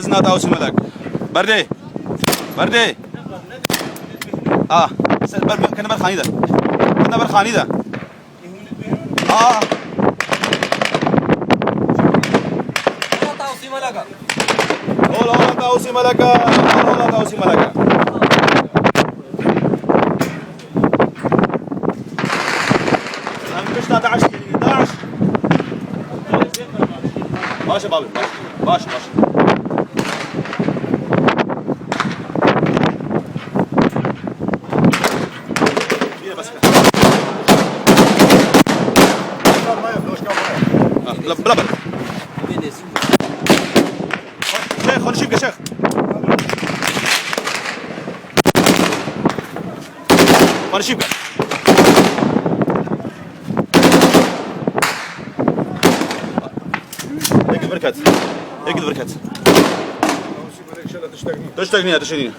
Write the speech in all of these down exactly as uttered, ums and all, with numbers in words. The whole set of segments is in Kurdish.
Zina Tawusî Melek. Berdê. Berdê. Ah, ser ber, kene ber xanî de. Kene ber xanî de. Ah. Ola Tawusî Melek. Ola, ola Tawusî Melek. Ola, ola Tawusî Melek. Em pişta DAIŞ kiriye, DAIŞ. Baş e babê, baş. Baş, baş. Bire bes. Ah, bila, bila, bila. Şêx, konuşayım ki Şêx. Konuşayım ki. Yek birket. Yek birket. Tiştek niye, tiştek niye.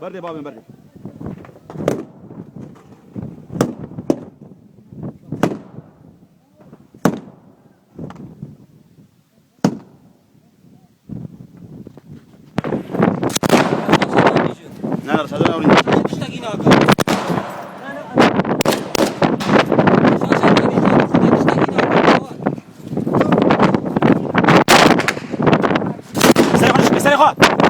Berdê babên, berdê. Ne, ne, sadece ne? Serê xwe, serê xwe.